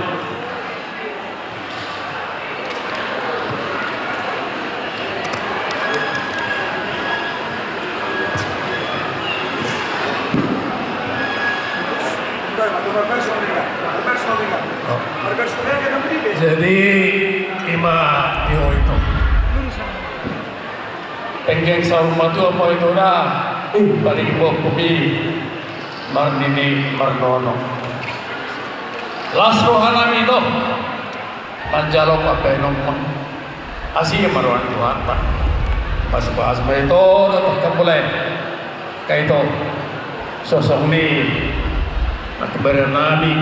Jadi ima di itu. Penggeng saur matua ma i do da, paling bokku i marnini marnono. Las rohanami do manjalo pambahenonmuna. Asi ma roha ni Tuhanta. Pasupasu ma ito dohot hamu lae. Angka ito, songon i ma tu badanami.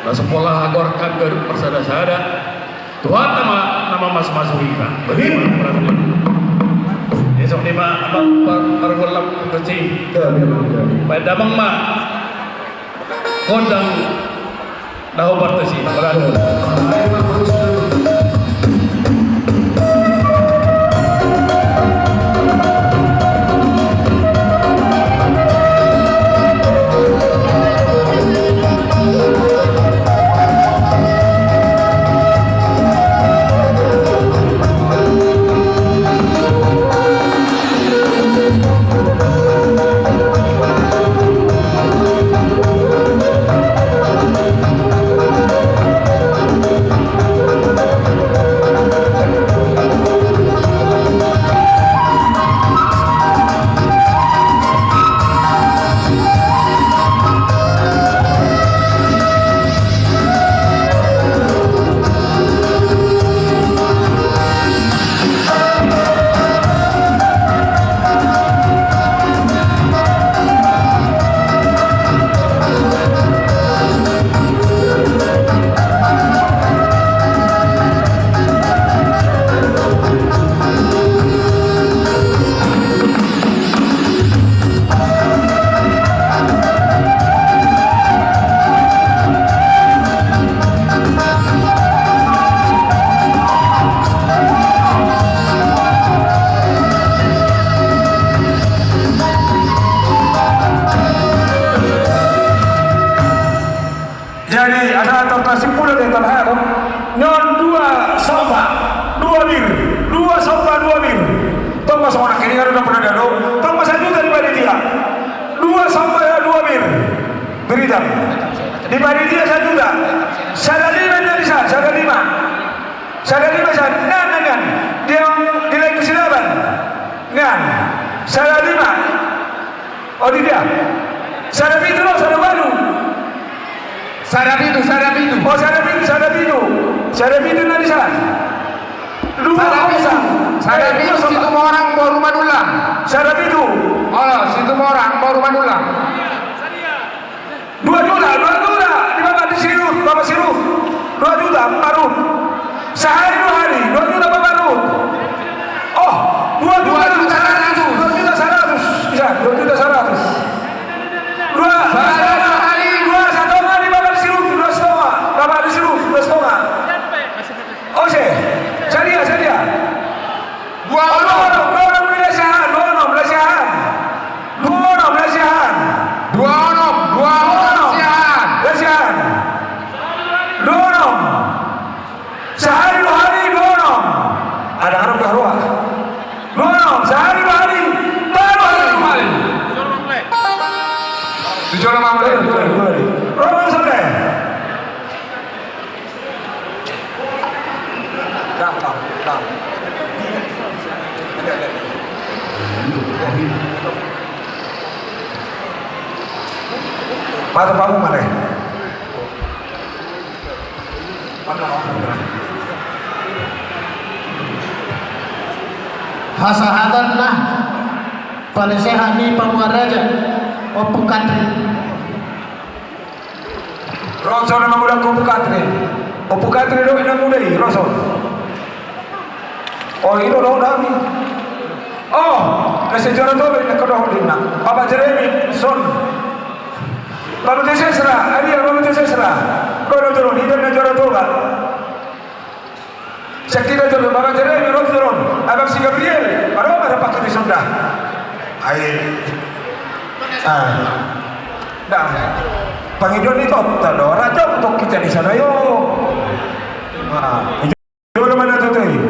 Na so pola hagoar hami ganup marsadasada, Tuhanta ma na mamasumasu hita. Betul. Jadi songon i ma, Amang, par-, pargolap tu si. Baen damang ma gondang na hombar tu si. Betul. Jadi asa tartasi pula di tanah air. Nion dua somba, dua bir, dua somba, dua bir. Tong ma songon angka i, anu na pernah dado. Tong ma sajuta di panitia. Dua somba, ya, dua bir. Biritan. Di panitia sajuta. Sada lima na di sa, sada lima. Sada lima sa, nian, nian, nian. Dia di lain kesilapan. Nian. Sada lima. Oh, di dia. Sada pitu lo, sada ualu. Sada pitu, sada pitu. Oh, sada pitu, sada pitu. Sada pitu na di sa. Dua, sada pitu. Sada pitu, Situmorang boru Manullang. Sada pitu. Olo, Situmorang boru Manullang. Dua juta, dua juta. Di Bapak di Sirut, Bapak Sirut. Dua juta, Bapak Rut. Sahari dua hari, dua juta, Bapak Rut. Oh, dua juta, dua juta saratus. Dua juta saratus. Bisa, dua juta saratus. Dua, sahari dua hari. Dua satonga di Bapak di Sirut, dua satonga. Bapak di Sirut, dua satonga. Ose, sadia, sadia. Dua onom, dua onom, Lasiahan, dua onom, Lasiahan. Dua onom, Lasiahan. Dua onom, dua onom, Lasiahan. Lasiahan. Dua onom. Sahari dua hari, dua onom. Ada harap dah roa. Dua onom, sahari dua hari. Baru hari. Dijolo ma. Dua hari, dua hari. Roa sampai. Mata pamu mana? Hasahatan na palesehan ni pamuaraja Ompu Katrin. Ro son na mangudangkon Ompu Katrin. Ompu Katrin do na muda i, ro son. O, i do dohononnami. O, na sai juara Toba i, na dohononnami. Bapak Jeremy, son. Bapak Tesesra, adia Bapak Tesesra. Ro do jolo on, hita na juara Toba. Sian hita jolo on, Bapak Jeremy, ro do jolo on. Abang si Gabriel, ro ma, ro pakai di sonda. Ai. Ah. Dah. Pangidoan ni Tota do, raja untuk kita di sana, yo. Ah. Jolo ma na toto i.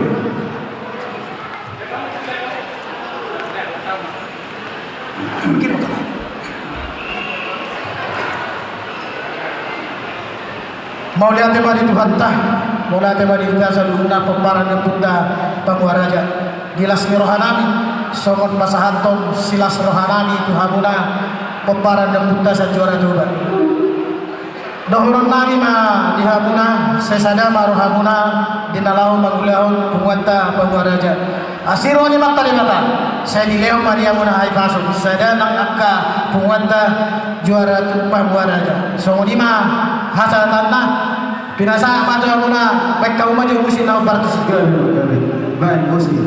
Mauliate ma di Tuhanta, mauliate ma di hita saluhutna pomparan ni ompunta Pangua Raja. Di las ni rohanami, songon pasahathon silas rohanami tu hamuna pomparan ni ompunta Sianjuara Toba. Dohononnami ma di hamuna, sai sada ma rohamuna di na laho mangulahon punguanta Pangua Raja. Asi roha ni Amanta Debata, sai dilehon ma di hamuna hahipason sada nang angka punguanta juara tu Pangua Raja. Songon i ma hasahatanna, pinasahat ma tu hamuna, baen hamu ma jo musik na partus. Baen musik.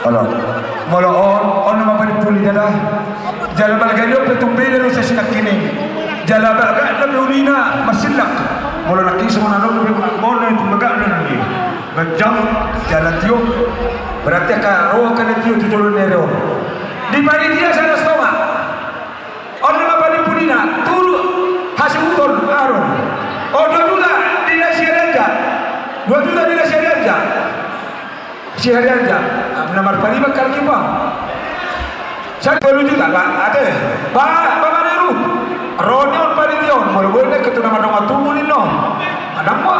Olo. Molo on, on nama panimpuli dada. Jala balga ni on pe tung beda do sian sinangkining. Jala bagak na pe ulina marsillak. Molo nangkin songon on pe molo tung bagak na ni. Ganjang, jala tio. Berarti angka ro angka na tio tu jolo ni ari on. Di panitia sada stonga. On nama panimpulina, tolu hasibuton aron. O, dua juta di na si Harianja. Dua juta di na si Harianja. Si Harianja, na marpariban kalki bang. Sai tolu juta, ba, ate. Ba, ba, ba, ba, ro ni on panitia on, molo boi na ketu nama dongan tubu ni no. Adang ba,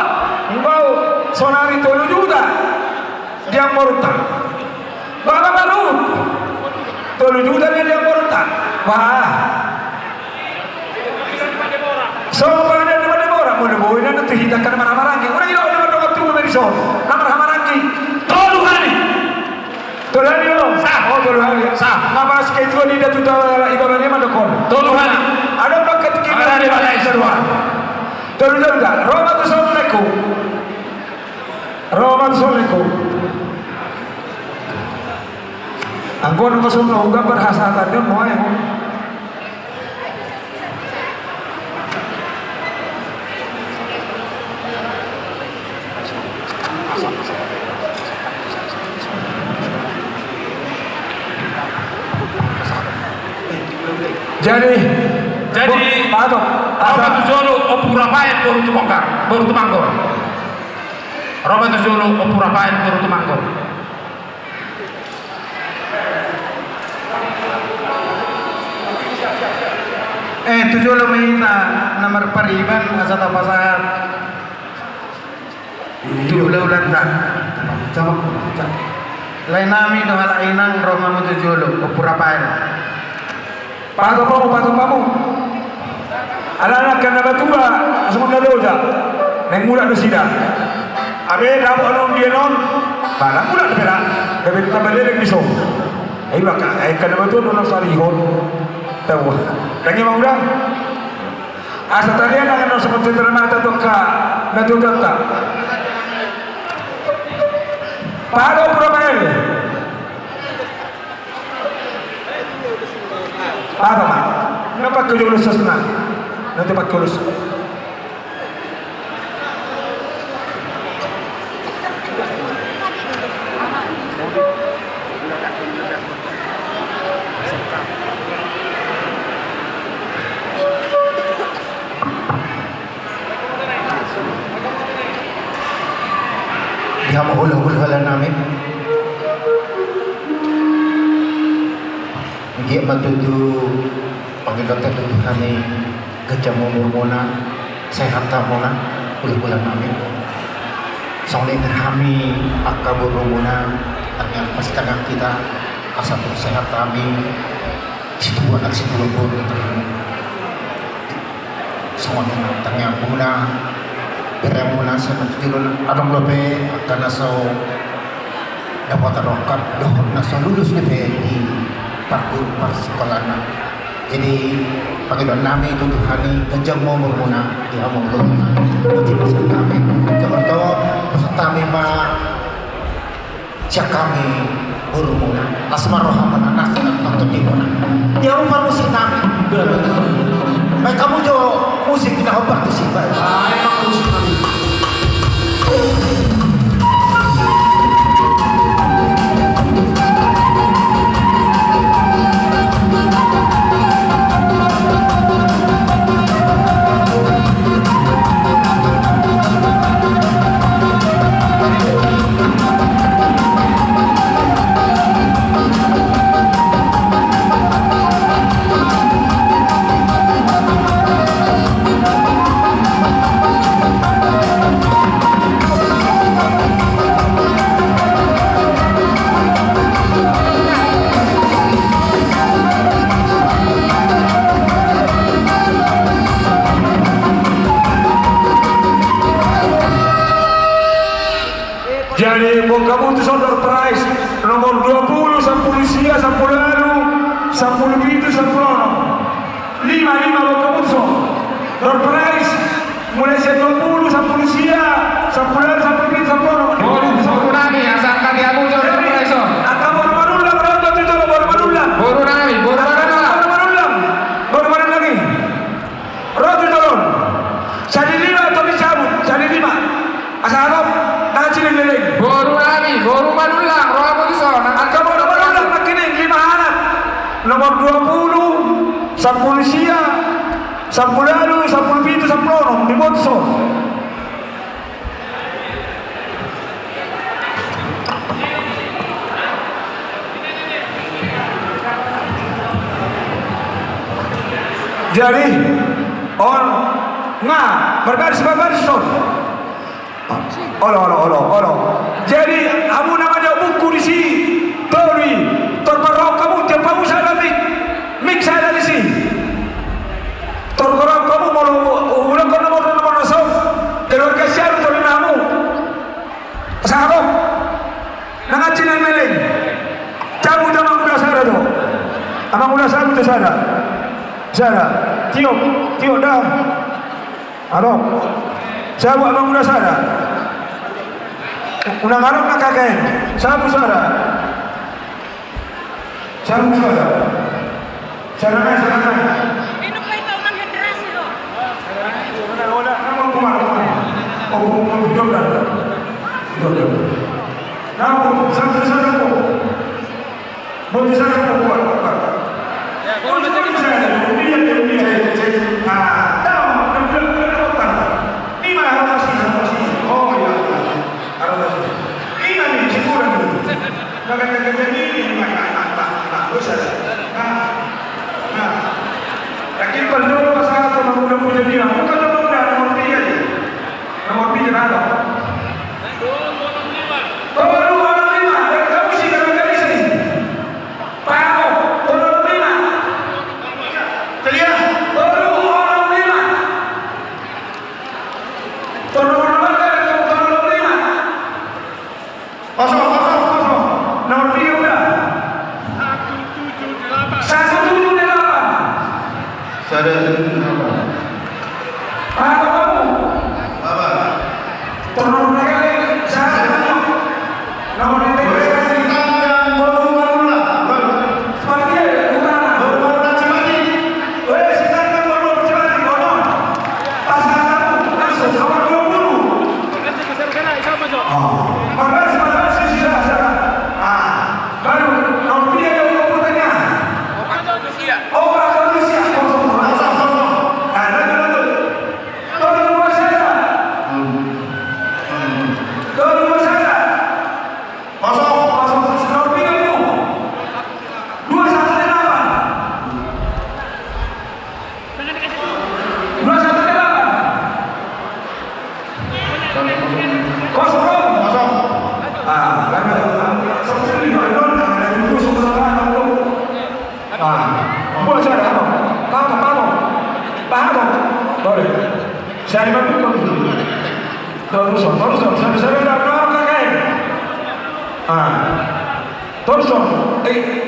imbau, sonari tolu juta. Di amorta. Ba, ba, ba, ro. Tolu juta di amorta. Ba. So, pangadilan ni Madebora, molo boi na tu hita angka na marhahamaranggi. Unang ilo na mardongan tubu Madison. Na marhahamaranggi. Tolu hali. Tolu hali do. Sah. O, tolu hali. Sah. Nga pas ketua di datu ta iba bani mandok on. Tolu hali. Adong paket kiri. Tolu hali. Tolu hali. Ro ma tu son leku. Ro ma tu son leku. Anggo na son leku gambar hasahatan dia mau ya. Jadi, jadi, bo-, patok, ro ma tu jolo Ompu Rafael boru Tumongkar, boru Tumanggor. Ro ma tu jolo Ompu Rafael boru Tumanggor. Eh, tu jolo ma hita na marpariban asa tapasahat tu hulahulanta. Laenami dohot halak inang, ro ma hamu tu jolo, Ompu Rafael. Pahatop hamu, pahatop hamu. Alana angka na matua songon na loja, naeng mulak nasida. Abe dapot annon dia non, ba naeng mulak dope ra. Gabe tamba leleng dison. Ai ba angka, ai angka na matua do na sarihon. Tahu. Dang ia ma uda. Asa tarian annon songon tentara mata tu angka na tuatanta. Pahatop Rafael. Aha ma? Na pakke ulos sasna. Na pakke ulos. Anggiat ma tutu pangidoan tu Tuhan i, ganjang ma umurmuna, sehat hamuna, hulahula nami. Songon i hami angka borumuna, tangiang, pasangaphon hita, asa tung sehat hami, situbu anak situbu boru. Songon i ma tangiangmuna, beremuna, songon i jolo adong dope angka na so dapotan rongkap dohot na so lulus dope di parguru parsikolana. Jadi pangidoan nami tu Tuhan i, ganjang ma umurmuna di hamu, boti ma sian hami. Jangkon tu, pasahat hami ma sian hami borumuna, las ma rohamuna, las ma tondimuna. Dia rupa musik nami. Baen hamu jo musik na hombar tusi. Baen hamu musik nami. Jadi, boan hamu tuson door prize, nomor dua puluh, sampulu sia, sampulu ualu, sampulu pitu, sampulu onom. Lima, lima, boan hamu tuson. Door prize, mulai sian dua puluh, sampulu sia, sampulu ualu, sampulu pitu, sampulu onom. Boru, boru nami, asa angka di hamu jo door prize on. Angka boru Manullang, ro tu jolo, boru Manullang. Boru nami, boru Manullang. Boru Manullang. Boru Manullang i. Ro tu jolo. Sahali lima, tolu, sabut, sahali lima. Asa adong, na sian leleng. Boru nami, boru Manullang, ro hamu tuson. Angka boru Manullang, nangkining lima anak. Nomor dua puluh, sampulu sia, sampulu ualu, sampulu pitu, sampulu onom, diboan tuson. Jadi, on, nga, marbaris, marbaris, on. Olo, olo, olo, olo. Jadi, hamu na manjou buku disi, tolu i, tor parrohahon hamu, tiop hamu sada mik, mik sada disi. Tor parrohahon hamu, molo hu-, huulahon nomor, nomor na so, keluarga sian, tor i ma hamu. Sahabo. Nang hansit nang leleng. Cabut amang uda sada do. Amang uda sada do sada. Sada. Tiop, tiop da. Adong. Sabu amang uda sada. Unang adong na kakek. Sabu sada. Sabu sada. Sada nai, sada nai. Minum ma ito, Amang Hendrasi, ho. Sada nai, sada nai. Amang kuman, kuman. Oh, kuman, kuman, kuman. Kuman, kuman. Nah, kuman, sada, sada, kuman. Boti sada, kuat, kuat. Boti sada, boti sada. Ah, tahu, enam belas, enam belas, enam belas. Lima, harus masih, harus masih. Oh, iya. Harus masih. Lima nih, sekurang dulu. Nah, kata-kata ini, lima, nah, nah, nah, nah, dosa. Nah, nah. Lagi perlu pasangan sama muda-muda dia. Bukan sama muda, nomor tiga nih. Nomor tiga, mana? Tolu onom lima, dari kamu sih, dari kamu sih. Paho, tolu onom lima. Celiak, tolu onom lima. Tolu onom lima, tolu onom lima. Kosong, kosong, kosong. Nomor tiga udah. Satu tujuh delapan. Satu tujuh delapan. Satu tujuh delapan. Apa kamu? Apa? Tolong lagi, saya tanya. Nomor itu. Weh, si Tanggang, boru Manullang. Seperti itu, bukan. Boru Manullang, Cimandi. Weh, si Tanggang, boru Cimandi, boru. Pasangan kamu, langsung, nomor dua puluh. Oh. Makasih, makasih, sudah, sudah. Ah, baru, nomor tiga, dia udah pertanyaan. Oh, Pak Polisi, ya. Oh, oh, oh. Nah, lanjut, lanjut. Kosong, kosong. Ah, sepuluh lima, ah, sepuluh lima, ah, sepuluh lima. Ah, buat saya, apa? Apa, apa? Apa? Boleh. Saya lima puluh. Terus, terus, terus. Saya, saya dah berapa kali? Ah. Terus, eh,